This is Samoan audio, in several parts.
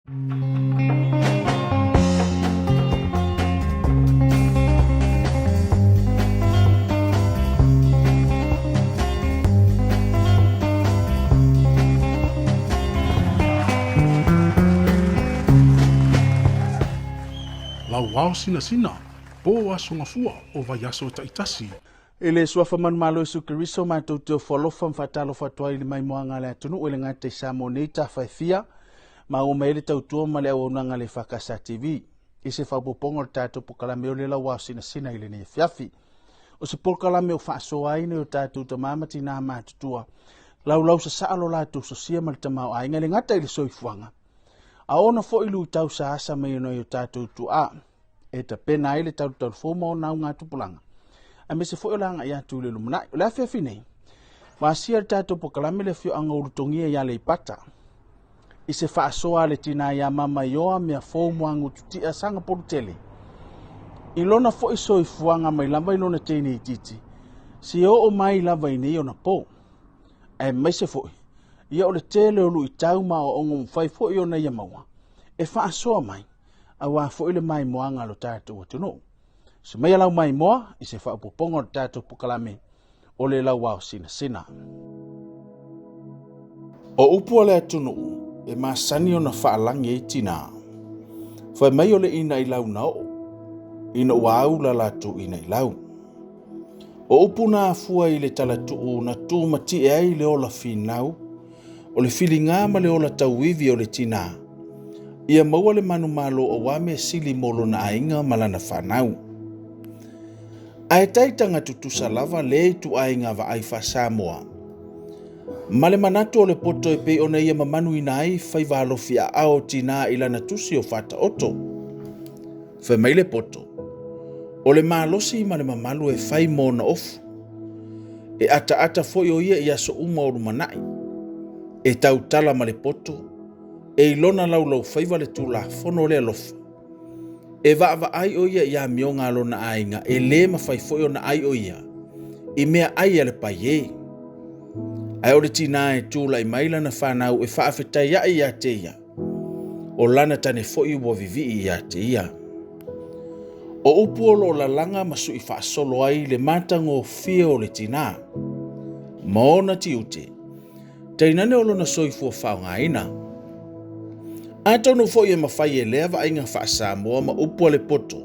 Lauao sinasina, pō aso gafua o vaiaso taitasi. I le suafa manumalo Iesu Keriso matou te ofo alofa ma faatalofa atu ai i le maimoaga a le atunuu e le gata i Samoa nei tafa e fia ma ua mai ai le tautua ma le auaunaga a le EFKS TV i se faaopoopoga o le tatou polokalame o le Lauao Sinasina i lenei afiafi. O se polokalame o faasoa ai nai o tatou tama ma tinā matutua laulau sasaa lo latou sosia ma le tamaoaiga e le gata i le soifuaga a ona foi luitau sa asa mai e nai o tatou tuaa e tapena ai le talutalufou ma ona augatupulaga aemaise foi o le agai atu i le lumanai. O le afiafi nei, ua asia le tatou polokalame le afioaga o Ulutogia i Aleipata i se faasoa a le tinā ia Mamaioa Meafou Muagututia Sagapolutele i lona foi soifuaga mai lava i lona teine itiiti seia oo mai lava i nei ona po. Aemaise foi ia o le tele o luitau ma aoaoga mafai foi ona ia maua e faasoa mai aua foi le maimoaga a lo tatou atunuu. Se mai lau maimoa i se faaopoopoga o le tatou polokalame o le Lauao Sinasina. O upu a le atunuu e masani ona faalagi ai tinā. Fai mai o le inailau na oo, ina ua aula latou inailau. O upu na afua i le talatuu na tumatie ai le ola finau, o le filiga ma le ola tauivi o le tinā, ia maua le manumalo aua mea sili mo lona aiga ma lana fanau. Ae tai taga tutusa lava le ituaiga vaai faa-Samoa ma le manatu o le poto e pei ona ia mamanuina ai faiva alofi aao o tinā i lana tusi o Faataoto. Fai mai le poto, o le malosi ma le mamalu e fai mo ona ofu. E ataata foi o ia i aso uma o lumanai. E tautala ma le poto, e i lona laulaufaiva le Tulafono o le alofa. E vaavaai o ia i amioga a lona aiga e lē mafai foi ona ai o ia i mea ai a le paiē. Ae o le tinā e tulai mai lana fanau e faafetai aʻe ia te ia, o lana tane foi ua vivii ia te ia. O upu o lo o lalaga ma sui faasolo ai le matagofie o le tinā ma ona tiute, tainane o lona soifua faaaogaina. Atonu foi e mafai e lea vaaiga faa-Samoa ma upu a le poto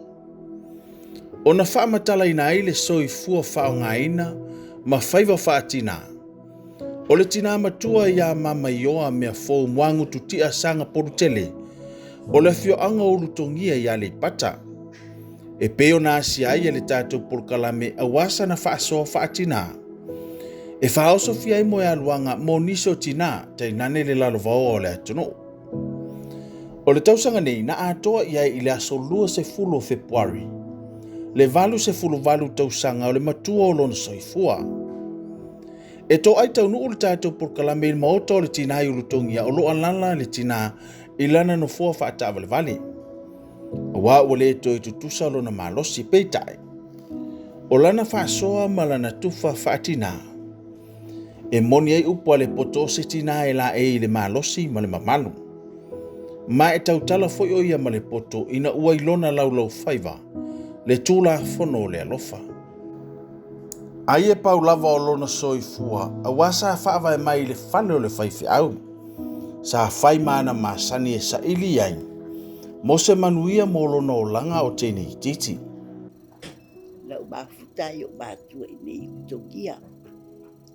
ona faamatalaina ai le soifua faaaogaina ma faiva faatinā o le tinā matua ia Mamaioa Meafou Muagututia Sagapolutele o le afioaga o Ulutogia i Aleipata e pei ona asia ai e le tatou polokalame aua sana faasoa faatinā e faaosofia ai moealuaga mo nisi o tinā tainane le lalovaoa o le atunuu. O le tausaga nei na atoa i ai i le aso 20 o Fepuari le 88 tausaga o le matua o lona soifua. E toai taunuu le tatou polokalame i le maota o le tinā i Ulutogia o lo o alala le tinā i lana nofoa faataavalevale. Aua ua le toe tutusa lona malosi, peitai, o lana faasoa ma lana tufa faatinā, e moni ai upu a le poto o se tinā e laei i le malosi ma le mamalu. Ma e tautala foi o ia ma le poto ina ua i lona laulaufaiva le Tulafono o le alofa. Ai e pau lava o lona soifua aua sa faavae mai i le fale o le faifeau. Sa fai ma ana masani e saili ai mo se manuia mo lona olaga o teine itiiti. Na ou mafuta ai ou matua i nei i Togia.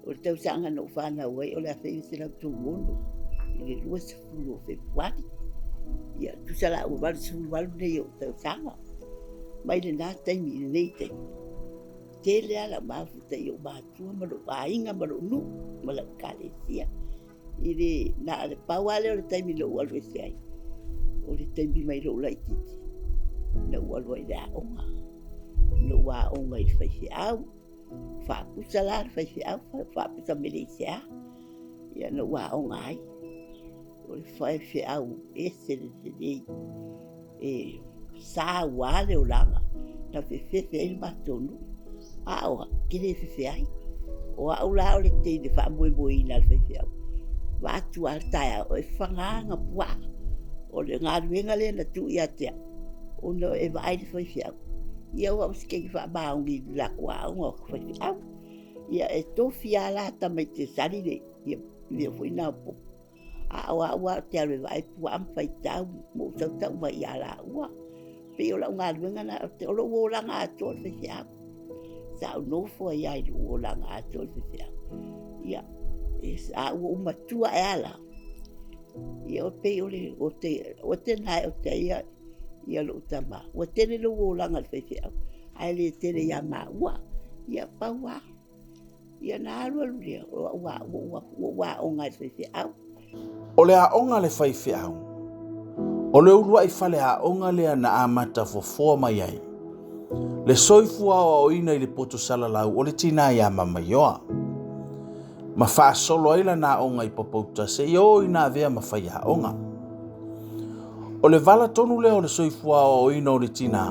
O le tausaga na ou fanau ai o le 1936 i le 20 o Fepuari. Ia, tusa la ua 88 nei ou tausaga. Mai lena taimi i lenei taimi. Tele lava lau mafuta i ou matua ma lou aiga ma lou nuu ma lau ekalesia. I le, na o le pau lava lea o le taimi na ou alu ese ai, o le taimi mai lou laitiiti na ou alu ai i le aoga. Na ou aoga i le faifeau, faapusa la le faifeau, faapusa meleisea, ia na ou aoga ai. O le faifeau ese le lelei, e saua le olaga, na fefefe ai le matou nuu. A o au, ke le fefe ai. O au la o le teine faamoemoeina a le faifeau. Vaeatu lava le taeao, e faga ana puaa. O le galuega lea na tuu ia te au, ona e vaai le faifeau. Ia o au o se keiki faamaoni i le latou aoga o faifeau. Ia e tofi lava la tamaiti e sali le ia mea foi na o popo. A o au lava ou te alu e vaai puaa ma faitau ma ou tautau mai ia laua. Pei o lau galuega lena, o lou olaga atoa o le faifeau. Sa ou nofo ai lava i lou olaga atoa i le faifeau. Ia, a ua ou matua ae a la, ia o pei o le, o te, o te nae o te ia, ia lou tama. Ua tele lou olaga i le faifeau, ae le tele ia maua. Ia, pau lava. Ia na alualu lea, o au ua, ua, ua aoga i le faifeau. O le aoga a le faifeau, o le uluai faleaoga lea na amata fofoa mai ai le soifua aoaoina i le poto salalau o le tinā iā Mamaioa, ma faasolo ai lana aoga i Papauta seia oo ina avea ma faiaoga. O le vala tonu lea o le soifua aoaoina o le tinā,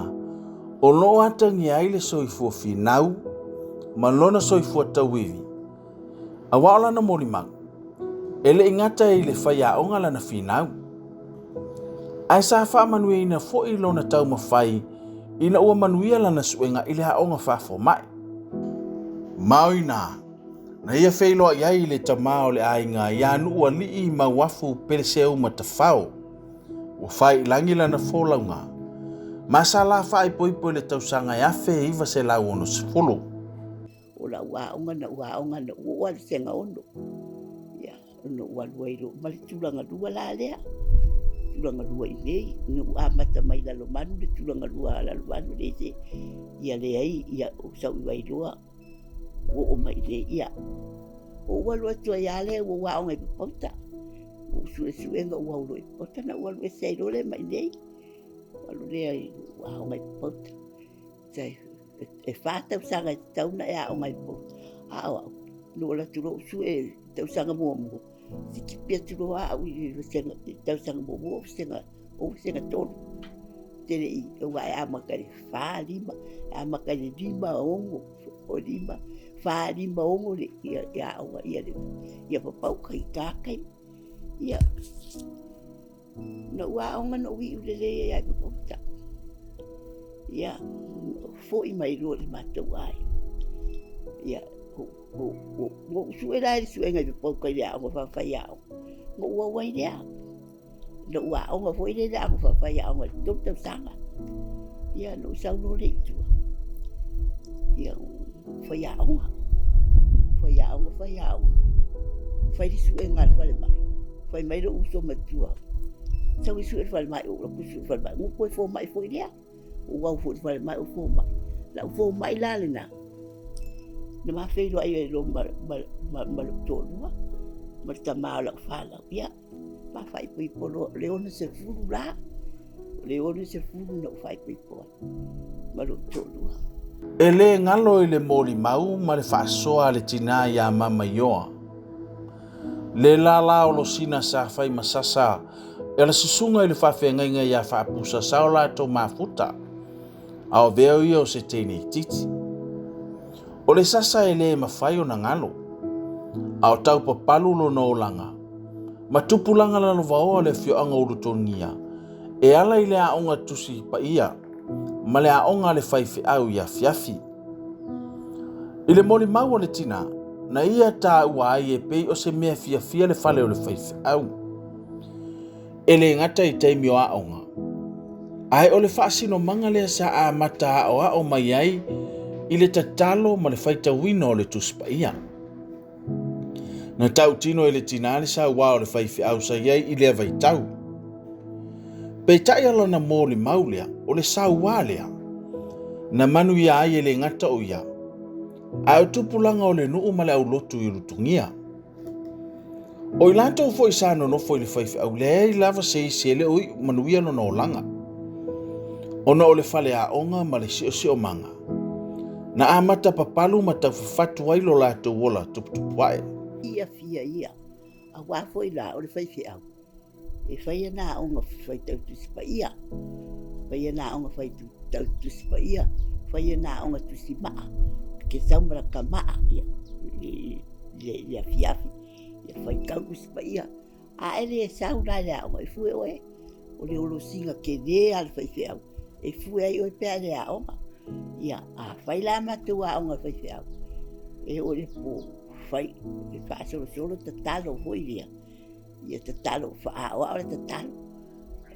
o lo o atagia ai le soifua finau ma lona soifua tauivi, Aua o lana molimau, e le i gata i le faiaoga lana finau, ae sa faamanuiaina foi lona taumafai ina ua manuia lana suega i le aoga faafomai. Ma o ina, na ia feiloai ai i le tama o le aiga ia Nuualii Mauafu Peleseu Matafao, ua fai i lagi lana folauga, ma sa la faaipoipo i le tausaga e 1960. O lau aoga na ou aoga na ou oo lava i le segaono. Ia, ona ou alu ai loa ma le tulaga lua la lea. Tulaga lua i inei, na ou amata mai Lalomanu le tulaga lua a Lalomanu leai se, ia leai, ia ou sau i Vailoa, ua oo mai i inei. Ia, ou alu atu ai lava lea ua ou aoga i Papauta. Ua ou suesuega ou au loa i Papauta ona ou alu ese ai loa lea ma inei. Alu lea i ou aoga i Papauta. E fa tausaga e tatau ona e aoga ai Papauta. A o au, na ou alu atu loa ou sue i le tausaga muamua, sikipi atu loa au i le tausaga muamua ou vasega tolu. Tele i, aua e amata i le fa, lima, e amata i le lima, ono, o lima, fa, lima, ono le, ia, ia aoga, ia le, ia Papauta i taimi. Ia, Na ou aoga na ou iu lelei ai lava i Papauta. Ia, foi mai loa i le matou aiga. Ia, ua ou sue la i le suega i Papauta i le aoga faafaiaoga. Na ou au ai lea. Na ou aoga foi lea i le aoga faafaiaoga i le tolu tausaga. Ia, na ou sau loa lea i tua. Ia, faiaoga. Faiaoga, faiaoga. Fai le suega a le falemai. Fai mai lou uso matua, sau e sue le falemai, ou alu atu e sue le falemai, ua toe fomai foi lea. Ou au foi i le falemai ou fomai. Lau fomai la lena, na ma feiloai ai loa ma, ma, ma, ma lou toalua, ma le tama o lau fanau. Ia, ma faaipoipo loa, o le 60 la, o le 60 na ou faaipoipo ai ma lou toalua. E le galo i le molimau ma le faasoa a le tinā iā Mamaioa. Le lala o Losina sa fai ma sasa e la susuga i le faafeagaiga iā Faapusa sa o latou mafuta, a o veo ia o se teine itiiti. O le sasa e le mafai ona galo, a o taupapalu lona olaga ma tupulaga lalovaoa o le afioaga o Ulutogia e ala i le aoga Tusi Paia ma le aoga a le faifeau i Afiafi. I le molimau a le tinā, na ia taua ai e pei o se mea fiafia le fale o le faifeau. E le gata i taimi o aoga, ae o le faasinomaga lea sa amata aoao mai ai i le tatalo ma le faitauina o le Tusi Paia. Na tautino e le tinā le sauā o le faifeau sa i ai i lea vaitau. Peitai o lana molimau lea, o le sauā lea, na manuia ai e le gata o ia, ae o tupulaga o le nuu ma le aulotu i Ulutogia. O i latou foi sa nonofo i le faifeau, leai lava se isi e le o iu manuia lona olaga. Ona o le faleaoga ma le siosiomaga, na amata papalu ma taufafatu ai lo latou ola tuputupuae. Fiafia ia, aua foi la o le faifeau, e fai ana aoga faitau Tusi Paia, fai ana aoga faitau Tusi Paia, fai ana aoga Tusi Maa, ke sau ma laka maa ia, i le afiafi, ia faitau Tusi Paia. A e le sau la i le aoga, e fue oe. O le olosiga telē a le faifeau e fue ai oe pe a e le aoga. Ia, a fai la matou aoga a faifeau, e oo i le po, fai, e faasolosolo tatalo foi lea, ia tatalo, faaaoao le tatalo.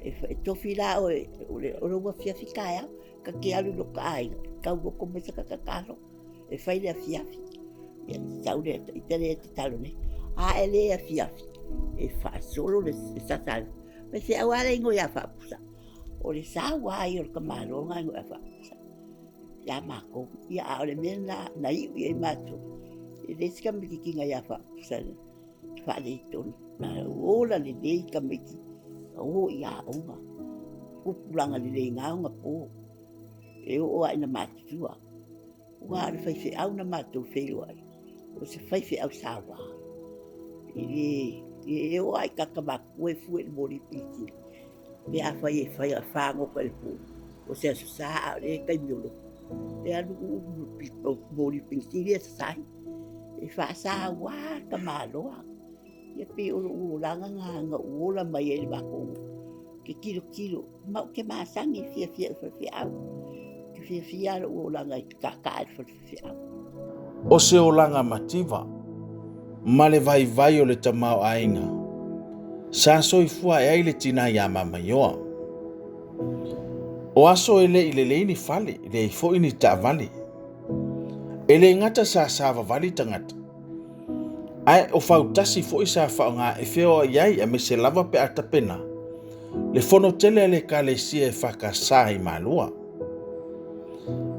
E tofi la oe, o lou afiafi taeao, ta te alu i lota aiga, tau loto mai sata tatalo, e fai le afiafi. Ia, sau lea, ita lea e tatalo nei. A e le afiafi, e faasolo le sasa. Faifeau lava le igoa ia Faapusa. O le sau lava ia o le tamaloa lena igoa ia Faapusa ia matou. Ia, a o le mea lena na iu i ai matou, e leai se tamaitiitiga ia Faapusa na faaletonu. Na ola lelei tamaiti, na o i aoga, tupulaga lelei na ona po, e oo lava ina matutua. Aua o le faifeau na matou feiloai, o se faifeau saua. E le, e oo lava i tagata matutua e fue i le moli pilisili. Pe afai e fai fagota i le po, o se Aso Sa a o lea taimi o lotu. E alu uu moli pilisili Aso Saina. E faasaua le tamaloa. Ia pei o lou olaga lena na ou ola mai ai i le matou te tilotilo, ma ou te masani e fiafia i le faifeau. Ou te fiafia lou olaga e taataa i le faifeau. O se olaga mativa ma le vaivai o le tamaoaiga sa soifua ae ai le tinā iā Mamaioa. O aso e le i lelei ni fale, leai foi ni taavale. E le gata sa savavali tagata, ae o fautasi foi sa faaaoga e feoai ai aemaise lava pe a tapena le fono tele a le Ekalesia EFKS i Malua.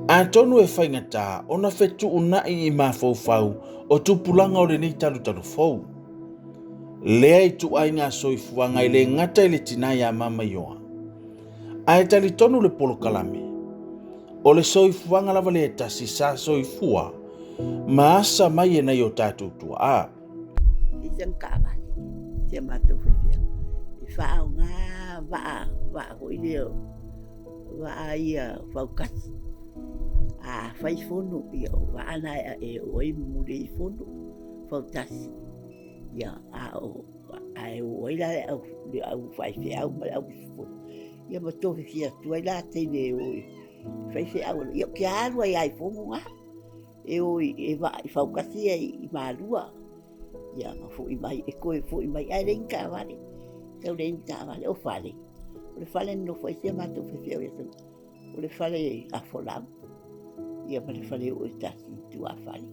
Atonu e faigata ona fetuunai i mafaufau o tupulaga o lenei talutalu fou. Lea ituaiga soifuaga e le gata i le tinā iā Mamaioa, ae talitonu le polokalame, o le soifuaga lava lea e tasi sa soifua ma asa mai e nai o tatou tuaa. I se taavale, si a matou faifeau, e faaaoga vaa, vaa foi lea, vaa ia fautasi. A fai fono, ia o vaa na e oo ai muli ai fono fautasi. Ia, a o, ae oo ai la le au, le au faifeau ma le au usufono. Ia ma tofifia atu ai la teine e o i faifeau. Ia, ou te alu ai lava i fono na. E o i vaa i fautasi ia i Malua. Ia, ma foi mai, e toe foi mai, ae leai ni taavale. Tau leai ni taavale, o fale. O le fale na nofo ai si a matou faifeau ia Saga, o le fale afolau. Ia ma le fale oo e tasi i tuafale.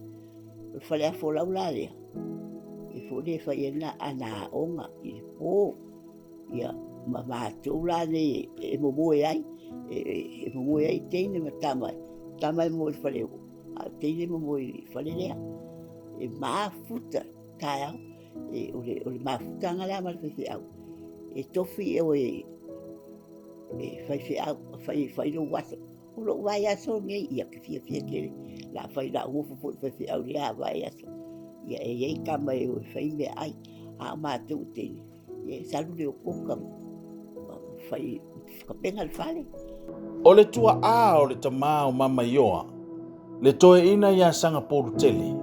O le fale afolau la lea, e foi lea e fai ai na ana aoga i le po. Ia, ma matou la nei e momoe ai, e momoe ai teine ma tama, tama e moe i le fale oo, a o teine e momoe i le fale lea. E mafuta taeao, e, o le, o le mafutaga lea ma le faifeau, e tofi oe e faifeau, fai, fai lou aso. O lou vaiaso lenei, ia, ou te fiafia tele, o le a fai, o le a ou nofo foi i le faifeau i lea vaiaso. Ia, e i ai tama e o e fai meaai, a o matou o teine, Ia e salu le okoka ma fai tapena le fale. O le tuaa o le tamā o Mamaioa, le toeaina ia Sagapolutele.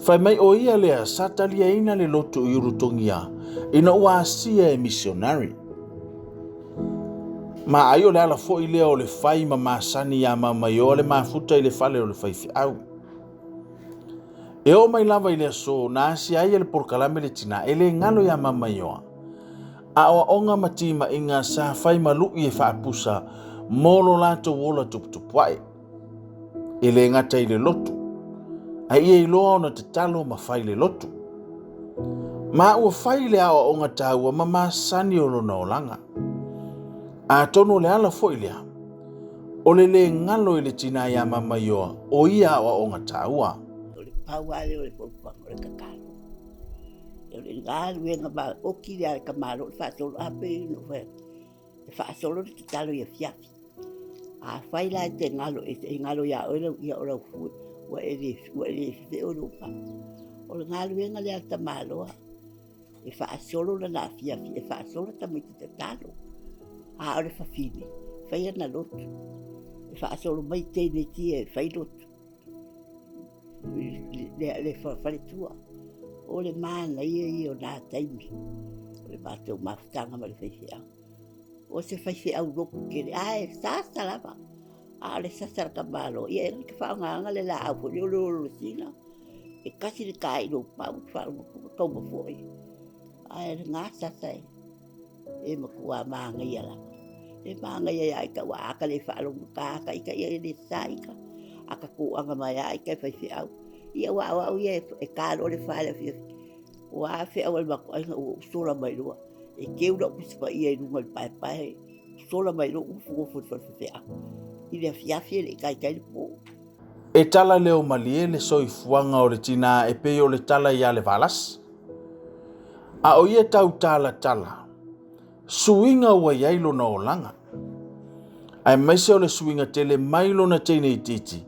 Fai mai o ia lea sa taliaina le lotu i Ulutogia ina ua asia e misionari. Ma ai o le ala foi lea o le fai ma masani iā Mamaioa le mafuta i le fale o le faifeau. E oo mai lava i le aso na asia ai e le polokalame le tinā, e le galo iā Mamaioa. Aoaoga ma timaiga sa fai ma lu'i e faapusa mo lo latou ola tuputupuae. E le gata i le lotu, a ia iloa ona tatalo ma fai le lotu. Ma ua fai le aoaoga taua ma masani o lona olaga. Atonu o le ala foi lea, O le lē galo i le tinā iā Mamaioa o ia aoaoga taua. O le pau lava lea o le fautuaga o le tatalo. O le galuega maoti lea a le tamaloa o le faasolo, a pei ona ou fai atu, e faasolo le tatalo i afiafi. Afai la e te galo, e galo ia oe lau, ia o lau fue, ua e le, ua e le fefeo i lou papa. O le galuega lea a le tamaloa. E faasolo lana afiafi, e faasolo tamaiti tatalo. A o le fafine, fai ana lotu. E faasolo mai teine tia e fai lotu. Le, le faletua. O le manaia ia o nā taimi o le matou mafutaga ma le faifeau. O se faifeau lotu tele, ae sasa lava. A o le sasa a le tamaloa, ia e te faaaogaina le laau foi lea o le lolosina. E tasi le ta i lou pau, faalogo atu ka tauma foi. Ae lena sasa e, e matua manaia lava. E manaia ia ita ua ata le faalogo ta ata ita ia e le sa ita. A ka toaga mai a ita e faifeau. Ia ua au au ia e ta loa le fa i le afiafi. Ua a feau a le matou aiga ua ou sola mai loa. E teu lau Tusi Paia i luga o le paepae, sola mai loa ou nofonofo i le fale faifeau. I le afiafi e le i taitai le po. E tala leo malie le soifuaga o le tinā e pei o le tala iā le Valasi. A o ia tau talatala, suiga ua i ai lona olaga. Aemaise o le suiga tele mai lona teine itiiti,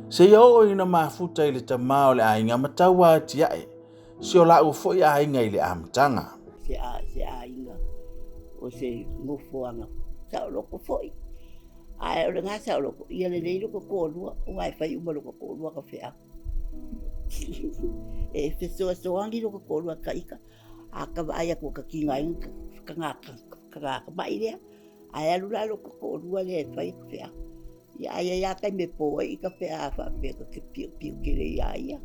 seia oo ina mafuta i le tamā o le aiga ma tau atiae si o lāua foi aiga i le amataga. Se, a, se aiga o se nofoaga saoloto foi. Ae o lena saoloto, ia lelei lota toalua, aua e fai uma lota toalua ka feau. E fesoasoani lota toalua ka ita, a ka vaai atu ka tigaina ka ka ma'i lea. Ae alu la lota toalua lea e fai ka feau. Ia ae i ai lava taimi e po ai ita pe a faapea ta te piopio tele iā ia.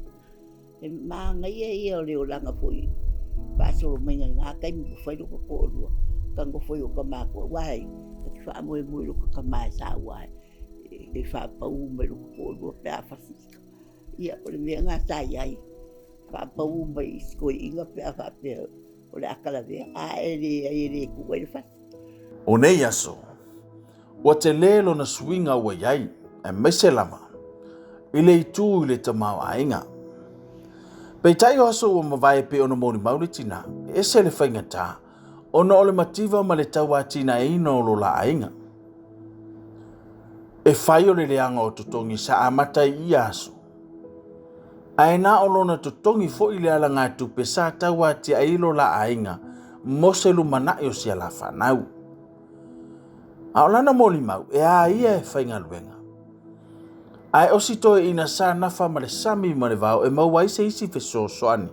E manaia ia o le olaga foi faasolo maiga i lena taimi ua fai lota toalua ka nofo i ota makua aua e ta te faamoemoe i lota tama e saua e faapau mai lota toalua pe a fasi ita. Ia o le mea lena sa i ai, faapau mai i si toeaina pe a faapea o le a talavea, a e leai e le tuu ai le fasi. O nei aso, ua tele lona suiga ua i ai, aemaise lava i le itu i le tamaoaiga. Peitai o aso ua mavae e pei ona molimau le tinā, e ese le faigata ona o le mativa ma le tauatinaeina o lo la aiga. E fai o le leaga o totogi sa amata i ia aso, ae na o lona totogi foi le alagatupe sa tauatiae ai lo la aiga mo se lumanai o si a la fanau. A o lana molimau, e a ia e faigaluega. Ae o si toeaina sa nafa ma le sami ma le vao e maua ai se isi fesoasoani.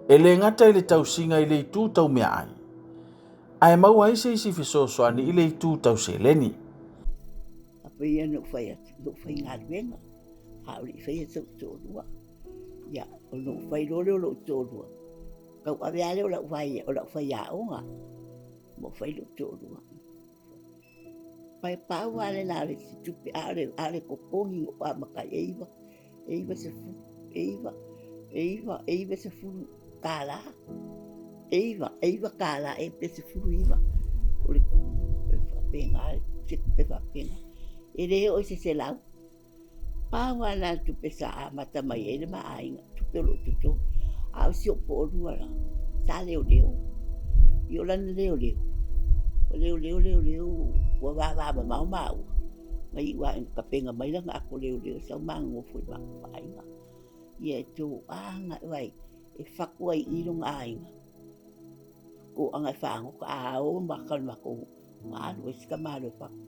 E le gata i le tausiga i le itu tau meaai, ae maua ai se isi fesoasoani i le itu tau seleni. A pei ona ou fai atu, na ou faigaluega, a o le i faia so'u toalua. Ia, ona ou fai loa lea o lo'u toalua, tauave lava lea o lau vai, o lau faiaoga, ma ou fai lo'u toalua. Pai pau lava lena o le isi tupe, a o le, a o le totogi na ou amata ai, e iva, e 90, e iva, e iva, e 90 tālā. E iva, e 9 tālā, e pe 19. O le faapena, se tupe faapena. E le oo i se 100. Pau lava na o le tupe sa amata mai ai le ma aiga, tupe o loo totogi. A o si ou toalua la, sa leoleo. I o lana leoleo, ua leoleo, leoleo, ua vavamamao maua. Na iu lava ina tapena mai lana ato leoleo sau ma nonofo i le matou aiga. Ia e toaga, vaai, e fatu ai i i lona aiga. Toaga e fagota, a o maka o le matou alu ai si tamaloa e fatu.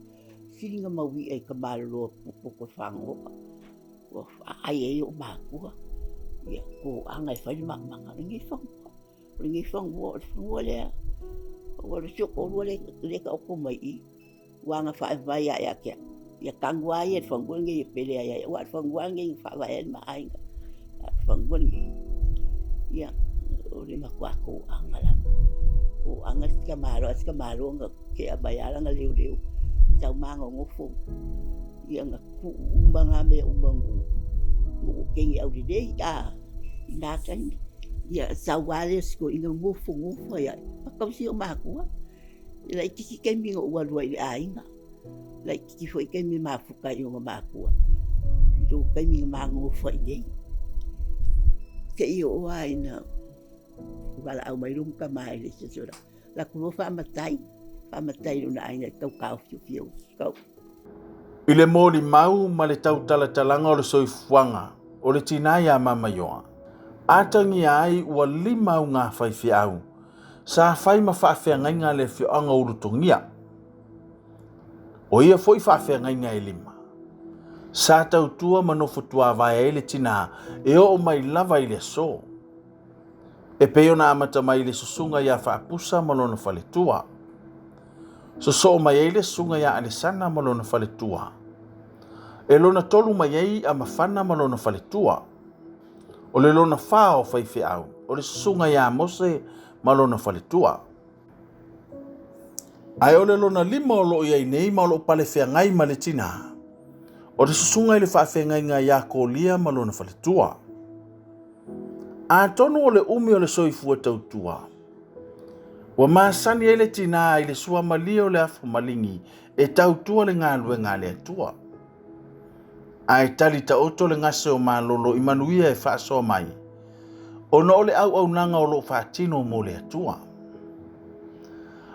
Sili ona mau i'a i tamaloloa popoto e fagota. Ua aai ai o'u matua. Ia, toaga e fai le maʻamaʻa o lenei fanua. O lenei fanua, o le fanua lea. Ua o si ou toalua lea, lea e taoto mai i i. Ua agafaae mai lava ia te au. Ia tanu lava ia i le fanua lenei e pele ai ia aua o le fanua lava lenei na faavae ai le ma aiga. A o le fanua lenei, ia, o le matua toaga lava. Toaga si tamaloa, a si tamaloa na tea mai lava lana leoleo, sau ma nonofo, ia na tuu uma na mea uma na ou teine aulelei, a, i na taimi. Ia sau lava lea o si toeaina nofonofo ai lava, tausi ou matua. E laitiiti taimi na ou alu ai i le aiga. Laitiiti foi taimi e mafuta ai i ona makua. I lou taimi na ma nonofo ai i inei. Seia oo lava ina valaau mai lona tama i le isi aso, alu atu loa faamatai, faamatai i lona aiga e tau taofiofia tau. I le molimau ma le tautalatalaga o le soifuaga o le tinā iā Mamaioa, atagia ai ua lima augā faifeau sa fai ma faafeagaiga a le afioaga o Ulutogia. O ia foi faafeagaiga e lima, sa tautua ma nofo tuavae ai le tinā e oo mai lava i le aso. E pei ona amata mai i le susuga ia Faapusa ma lona faletua. Sosoo mai ai le susuga ia Alesana ma lona faletua. E lona tolu mai ai a Mafana ma lona faletua. O le lona fa o faifeau, o le susuga ia Mose ma lona faletua. Ae o le lona lima o loo i ai nei ma o loo pale feagai ma le tinā, o le susuga i le faafeagaiga ia Kolia ma lona faletua. Atonu o le umi o le soifua tautua, ua masani ai le tinā i le suamalie o le afu maligi e tautua le galuega a le Atua. Ae tali taoto le gase o malolo i manuia e faasoa mai, ona o le auaunaga o lo o faatino mo le Atua.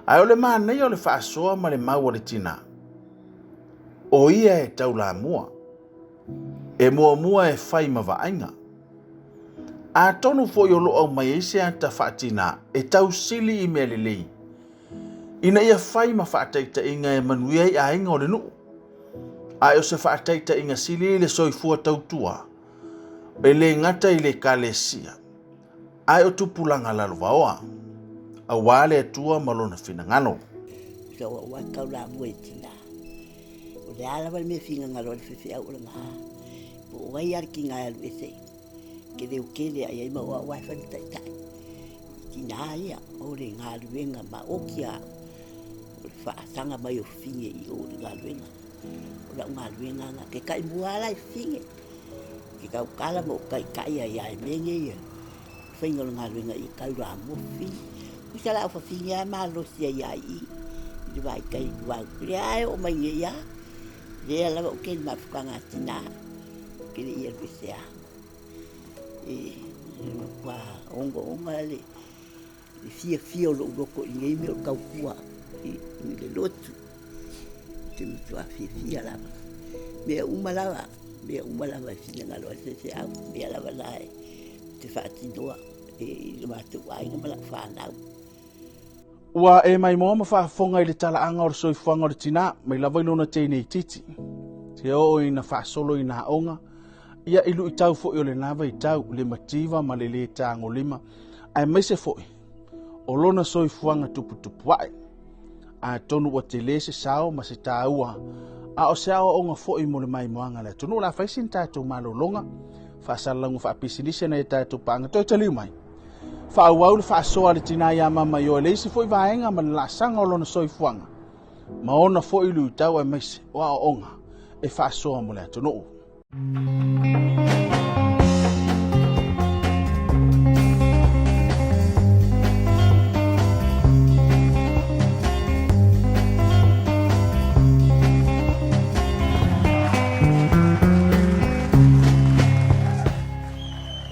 Ae o le manaia o le faasoa ma le mau a le tinā, o ia e taulamua, e muamua e fai ma vaaiga. Atonu foi o lo o aumai ai se ata faatinā e tausili i mea lelei, ina ia fai ma faataitaiga e manuia ai aiga o le nuu. Ae o se faataitaiga sili le soifua tautua, e le gata i le Ekalesia, ae o tupulaga lalovaoa, aua le Atua ma Lona finagalo. Sa ua taulamua i tinā. O le a lava le mea finagalo ai le faifeau o lena. Po o ai lava le tiga e alu ese ai. Ke leo tele ae ai ma o au lava e fai ma taitai. I tinā ia, o le galuega maoti a au, o le faasaga mai o fafine i o i le galuega. O lau galuega lena, ke ta'i mua lava la i fafine. Ke tautala ma ou taitai ai lava i mea nei o le faiga o le galuega ia taulamua fafine. Tusa la o fafine lava e malosi ai lava i i i le vaitaimi vaeatu. Lea lava e oo mai nei lava, lea lava ou te i le mafutaga a tina, ou te le i alu ese lava. E matua ogaoga le fiafia o lou loto i nei mea o le tautua i le lotu. Ou te matua fiafia lava. Mea uma lava, mea uma lava e finagalo ai le faifeau, mea lava la ou te faatinoa i le matou aiga ma lau fanau. Ua e maimoa ma faafofoga i le talaaga o le soifuaga o le tinā, mai lava i lona teine itiiti, seia oo ina faasolo i nā aoga, ia i luitau foi o lena vaitau, le mativa ma le lē tagolima, aemaise foi o lona soifuaga tuputupuae. Atonu ua tele se sao ma se taua, a o se aoaoga foi mo le maimoaga a le atunuu. O le a fai sina tatou malologa faasalalauga faapisinisi a nai a tatou paaga toe taliu mai. Faaauau le faasoa a le tinā iā Mama Ioe le isi foi vaega ma le laasaga o lona soifuaga ma ona foi luitau aemaise o aoaoga e faasoa mo le atunuu.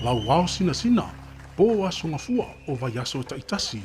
Lauao sinasina, po aso gafua o vaiaso taitasi.